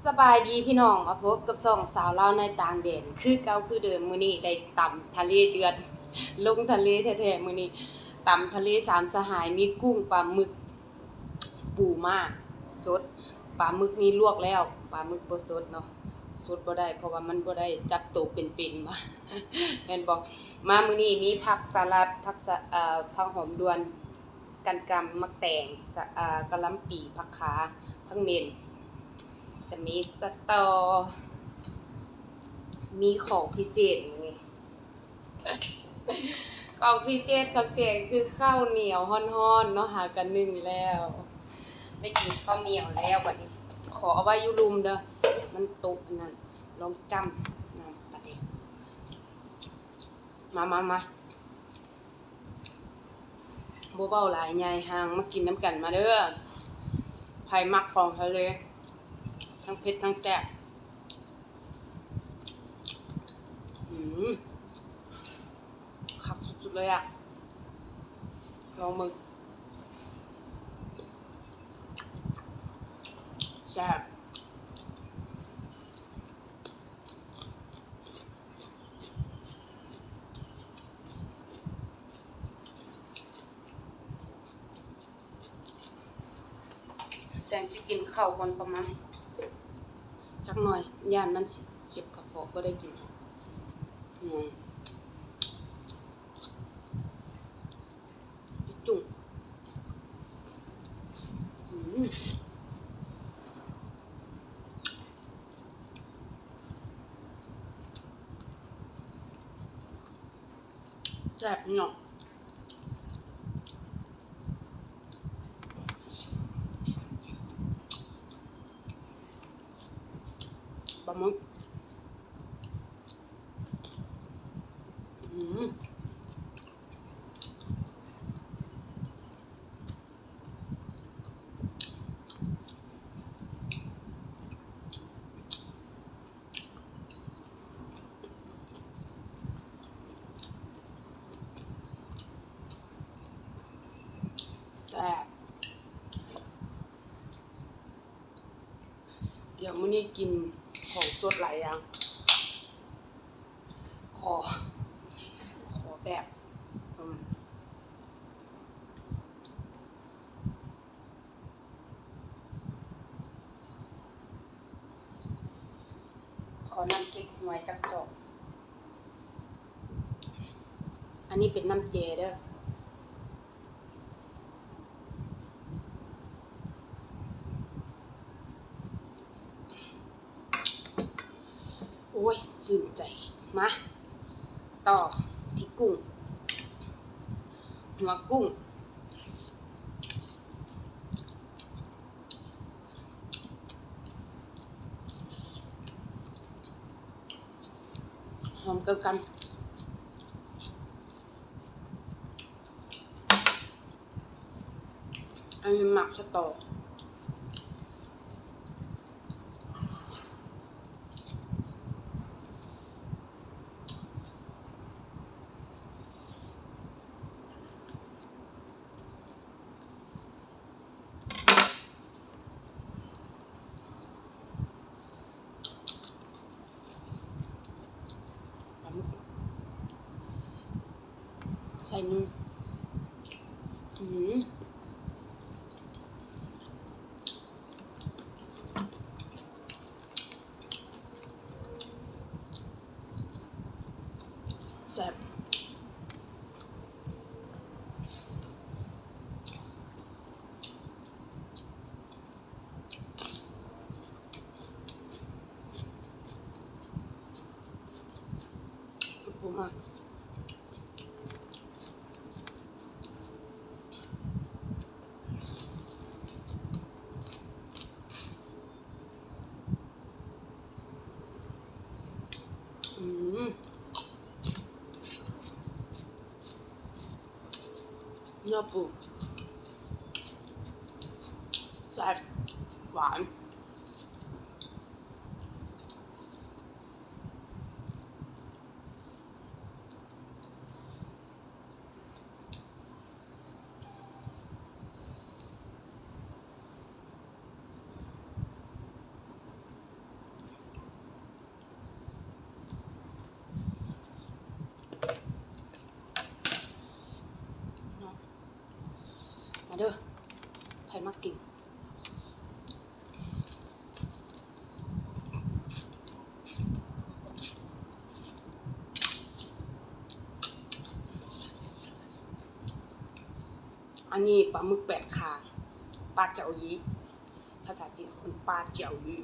ສະບາຍດີພີ່ນ້ອງ ມາພົບກັບຊ່ອງສາວລາວໃນຕ່າງແດນຄືເກົ່າຄືເດີມ. ມື້ນີ້ໄດ້ຕຳທະເລເດືອດ ລົງທະເລແທ້ໆ ມື້ນີ້ຕຳທະເລສາມສະຫາຍ ມີກຸ້ງ ປາໝຶກ ປູມ້າສົດ. ປາໝຶກນີ້ລວກແລ້ວ ປາໝຶກບໍ່ສົດເນາະ ສົດບໍ່ໄດ້ ເພາະວ່າມັນບໍ່ໄດ້ຈັບໂຕເປັນໆມາ ແມ່ນບໍ່? ມາມື້ນີ້ມີຜັກສະຫຼັດ ຜັກສະ ເອີ ຜັກຫອມດ່ວນ ການກຳ ໝາກແຕງ ສະ ເອີ ກະຫຼ່ຳປີ ຜັກຂາ ຜັກເໝັນ ຈະມີສະຕໍ ມີຂອງພິເສດມື້ນີ້ ຂອງພິເສດຂອງແສງຄືເຂົ້າໜຽວຮ້ອນໆເນາະ ຫາກະໜຶ້ງແລ້ວ ໄດ້ກິນເຂົ້າໜຽວແລ້ວ. ບັດນີ້ຂໍເອົາໄວ້ຢູ່ລຸ່ມເດີ ມັນຕົກອັນນັ້ນ ລອງຈ້ຳນ້ຳປາແດກ. ມາ ມາ ມາ. ບໍ່ເວົ້າຫຼາຍ ຍາຍຮ່າງ ມາກິນນຳກັນ ມາເດີ ໃຜມັກຂອງທະເລ ທັງເຜັດທັງແຊບ. ອືມ ຄັກສຸດໆເລີຍອະ ລອງເບິ່ງ ແຊບ. ແສງຊິກິນເຂົ້າກ່ອນປະມານຈັກໜ່ອຍ ຢ້ານມັນຊິເຈັບກະເພາະ ບໍ່ໄດ້ກິນ ອືມ. ຈຸ້ງ ອືມ ແຊບເນາະ ປາໝຶກ. ອືມ ແຊບ. ດຽວມື້ນີ້ກິນຂອງສົດຫຼາຍຢ່າງ ຂໍ ຂໍແບບ ອືມ ຂໍນ້ຳເກັກຮວຍຈັກຈອກ. ອັນນີ້ເປັນນ້ຳແຈ່ເດີ. ໂອ້ຍ ຊື່ນໃຈ. ມາ ຕໍ່ທີ່ກຸ້ງ ຫົວກຸ້ງ. ຫອມເກີນກັນ. ອັນນີ້ໝາກສະຕໍ. ປາໝຶກໃສ່ມື ອືມ ແຊບ. ອືມ ເນື້ອປູ ແຊບ ຫວານ. ອ ມາກິນ. ອັນນີ້ປາໝຶກແປດຂາ ປາເຈົ້າຢີ້ ພາສາຈີນເຂົາເອີ້ນປາເຈົ້າຢີ້.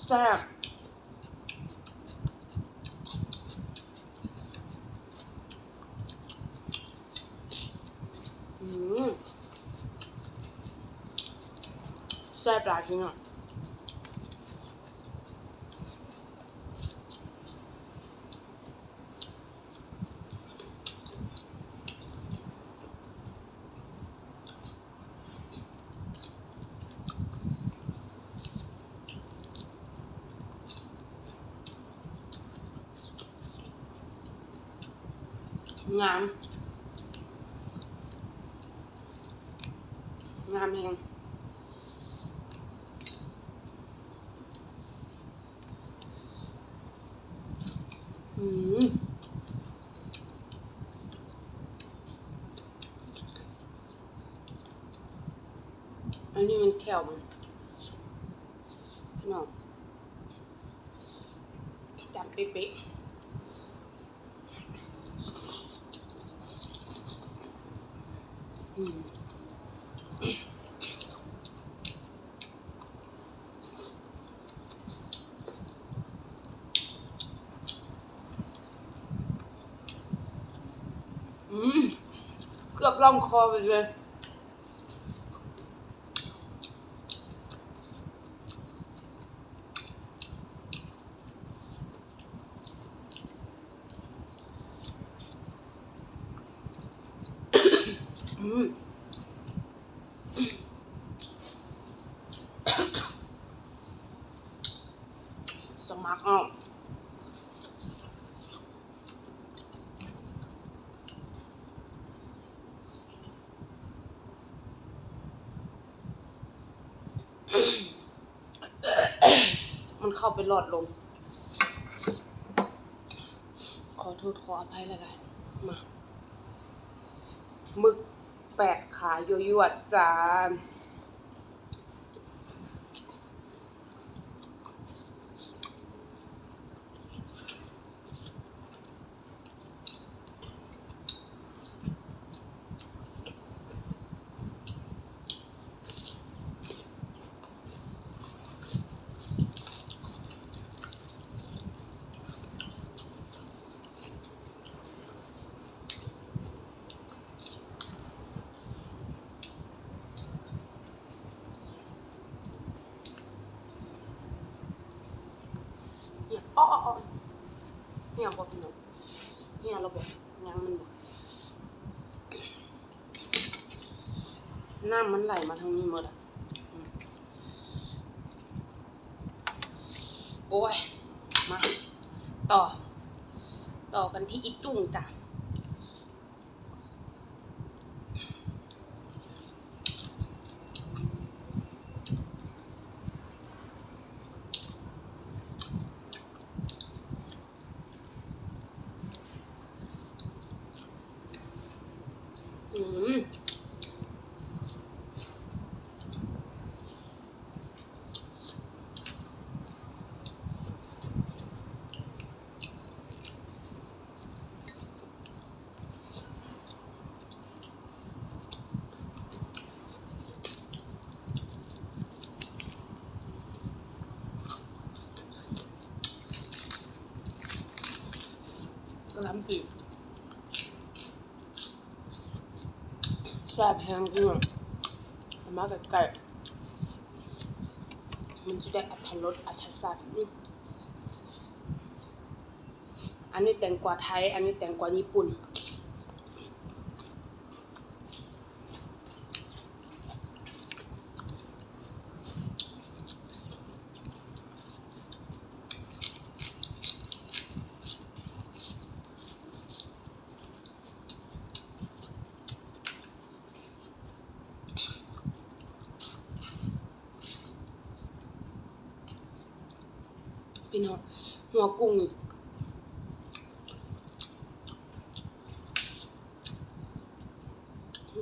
ແຊບ. ອືມ ແຊບຫຼາຍພີ່ນ້ອງ. ງາມ ງາມແຮງ. ອືມ ອັນນີ້ມັນແຂ້ວມັນ ພີ່ນ້ອງ ຈຳເປະໆ. ອືມ ອືມ ເກືອບລ່ອງຄໍໄປເລີຍ. ອືມ ສະໝັກເອົາ. ມັນເຂົ້າໄປຫຼອດລົມ. ຂໍໂທດຂໍອະໄພຫຼາຍໆ. ມາ ໝຶກແປດຂາ ຍົວໆ ຈ້າ. ເຫຍ ອໍ ເຫຍບໍ່ພີ່ນ້ອງ? ເຫຍແລ້ວບໍ່? ຍັງມັນບໍ່? ນ້ຳມັນໄຫຼມາທາງນີ້ໝົດອະ. ອືມ ໂອ້ຍ ມາ ຕໍ່ ຕໍ່ກັນທີ່ອີ່ຕຸ່ງຈ້າ. ອືມ ກະຫຼ່ຳປີ ແຊບແຮງພີ່ນ້ອງ ເອົາມາໃກ້ໆ ມັນຊິໄດ້ອັດຖະລົດອັດຖະສັດ. ອືມ ອັນນີ້ແຕງກວາໄທ ອັນນີ້ແຕງກວາຍີ່ປຸ່ນ. ອ ກິນຫົວ ຫົວກຸ້ງນີ້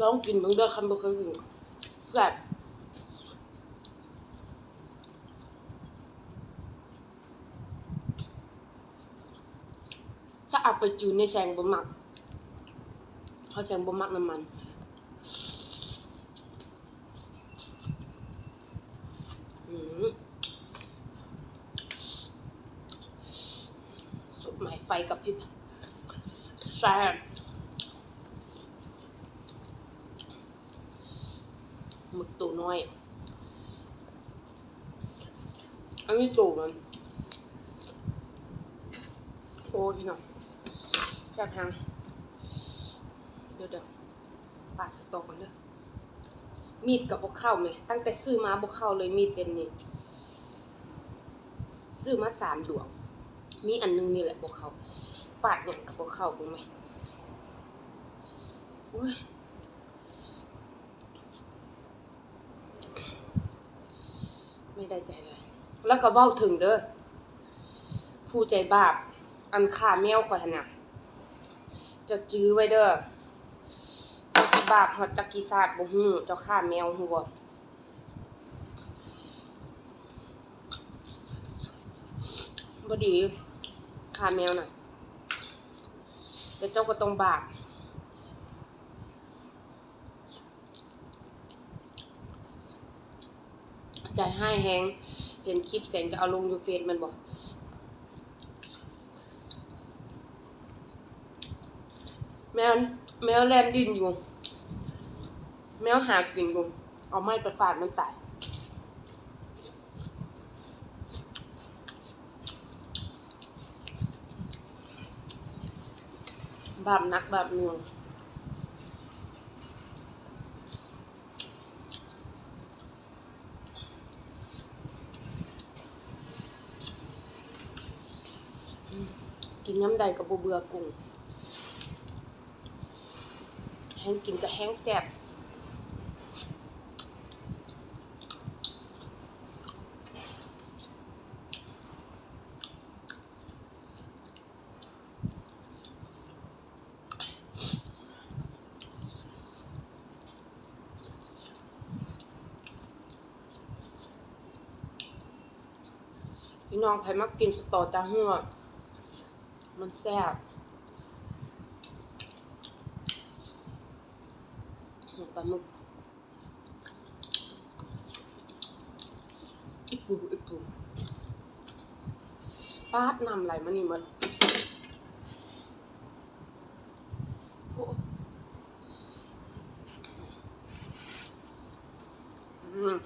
ລອງກິນເບິ່ງເດີ ຄັນບໍ່ເຄີຍກິນ ແຊບ. ຖ້າເອົາໄປຈືນນີ້ແຊງບໍ່ມັກ ເພາະແຊງບໍ່ມັກນ້ຳມັນ. ອືມ ສົດໃໝ່ໄຟກະພິບ ແຊບ. ໝຶກໂຕນ້ອຍ ອັນນີ້ໂຕມັນ ໂອ້ ພີ່ນ້ອງ ແຊບແຮງ. ດຽວໆ ປາດສະຕໍກ່ອນເດີ. ມີດກໍບໍ່ເຂົ້າແມະ ຕັ້ງແຕ່ຊື້ມາບໍ່ເຂົ້າເລີຍ ມີດເຫຼັ້ມນີ້ ຊື້ມາສາມດວງ ມີອັນໜຶ່ງນີ້ແຫຼະບໍ່ເຂົ້າ ປາດຫຍັງກໍບໍ່ເຂົ້າ ເບິ່ງແມະ ໂອ້ຍ ໄມ່ໄດ້ໃຈເລີຍ. ແລ້ວກໍເວົ້າເຖິງເດີ ຜູ້ໃຈບາບ ອັນຂ້າແມວຂ້ອຍຫັ້ນນະ ເຈົ້າຈື່ໄວ້ເດີ ເຈົ້າຊິບາບຮອດຈັກກີ່ຊາດບໍ່ຮູ້ ເຈົ້າຂ້າແມວຮູ້ບໍ່? ບໍ່ດີ ຂ້າແມວນະ ແຕ່ເຈົ້າກໍຕ້ອງບາບ. ໃຈຮ້າຍແຮງ ເຫັນຄລິບແສງຈະເອົາລົງຢູ່ເຟສແມ່ນບໍ່? ແມວ ແມວແລ່ນດິ້ນຢູ່ ແມວຫາກິນຢູ່ ເອົາໄມ້ໄປຟາດມັນຕາຍ. ບາບໜັກບາບໜ່ວງ ກິນຍາມໃດກໍບໍ່ເບື່ອກຸ້ງ ແຮງກິນກໍແຮງແຊບ. ພີ່ນ້ອງ ໃຜມັກກິນສະຕໍຈະຮູ້ວ່າມັນແຊບ. ໝົກປາໝຶກ ອີ່ປູ ອີ່ປູ ປາດ ນ້ຳໄຫຼມານີ້ໝົດ ໂອ້ ອືມ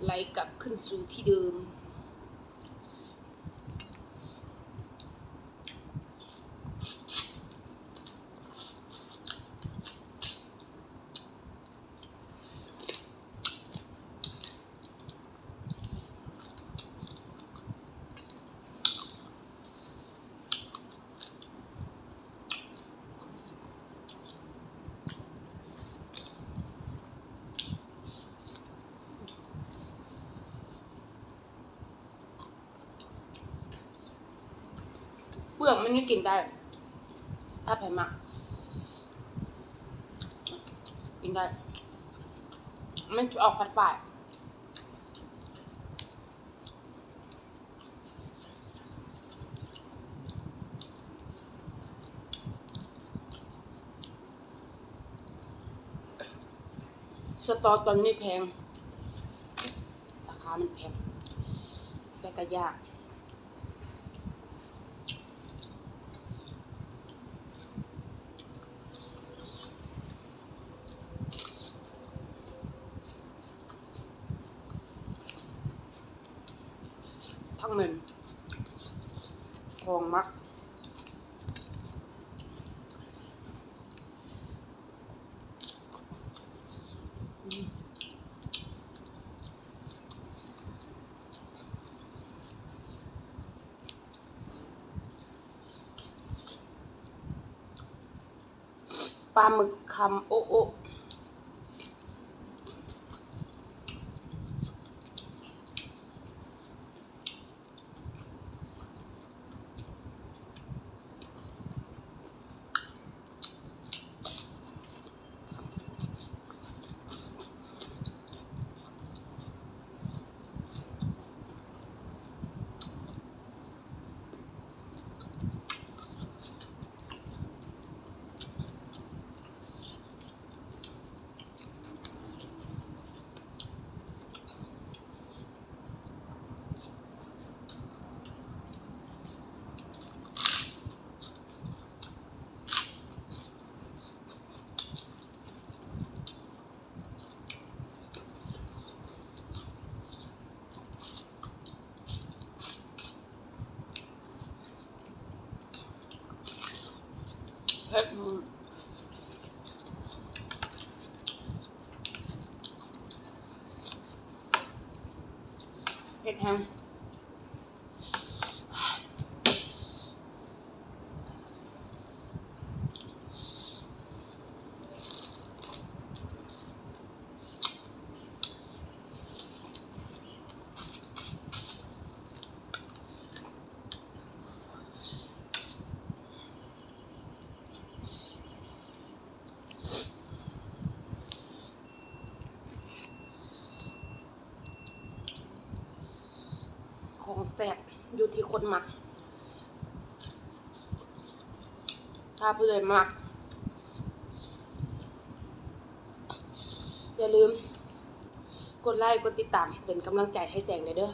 ໄຫຼກັບຄືນສູ່ທີ່ເດີມ. ເປືອກມັນຍັງກິນໄດ້ ຖ້າໃຜມັກ ກິນໄດ້ ມັນຈະອອກຝາດໆ. ສະຕໍຕອນນີ້ແພງ ລາຄາມັນແພງ ແຕ່ກະຢາກ. ຜັກເໝັນ ຂອງມັກ. ປາໝຶກຄຳໂອະໂອະ. ອືມ ແຊບ. ເຜັດແຮງ. ຂອງແຊບຢູ່ທີ່ຄົນມັກ. ຖ້າຜູ້ໃດມັກ ຢ່າລືມກົດໄລ້ ກົດຕິດຕາມ ເປັນກຳລັງໃຈໃຫ້ແສງແດ່ເດີ້.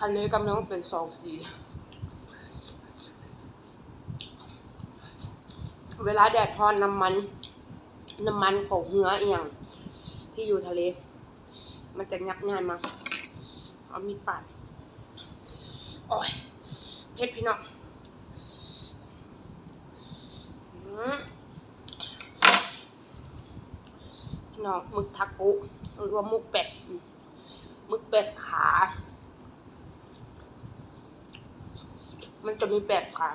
ອັນນີ້ກຳລັງເປັນສອງສີ. ເວລາແດດຮ້ອນ ນ້ຳມັນ ນ້ຳມັນຂອງເຮືອອີ່ຫຍັງທີ່ຢູ່ທະເລ ມັນຈະຫຍັບງ່າຍມາກ. ເອົາມີດປາດ. ໂອ້ຍ ເຜັດພີ່ນ້ອງ. ອືມ ພີ່ນ້ອງ ໝຶກທາໂກະ ຫຼືວ່າໝຶກແປດ ໝຶກແປດຂາ ມັນຈະມີແປດຂາ.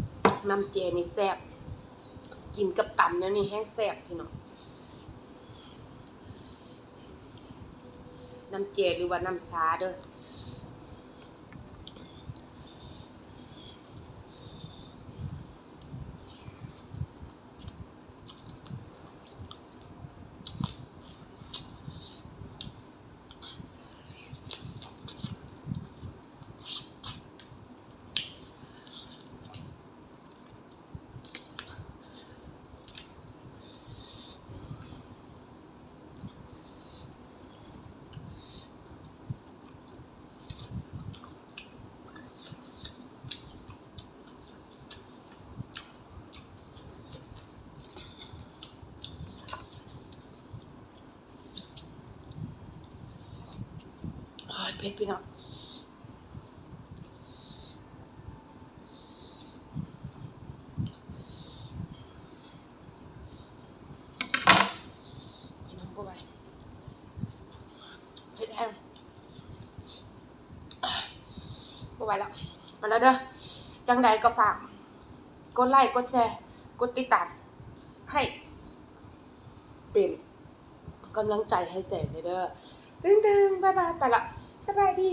ນ້ຳແຈ່ນີ້ແຊບ ກິນກັບຕຳແນວນີ້ແຮງແຊບພີ່ນ້ອງ. ນ້ຳແຈ່ ຫຼືວ່ານ້ຳຊາເດີ້. ໂອ້ຍ ເຜັດພີ່ນ້ອງ. ພີ່ນ້ອງ ບໍ່ໄຫວ ເຜັດແຮງ ບໍ່ໄຫວແລ້ວ ໄປແລ້ວເດີ້. ຈັ່ງໃດກໍຝາກກົດໄລ້ ກົດແຊ ກົດຕິດຕາມ ໃຫ້ເປັນ ກຳລັງໃຈໃຫ້ແສງແດ່ເດີ້. ຕຶງໆ ບາຍບາຍ ໄປລະ ສະບາຍດີ.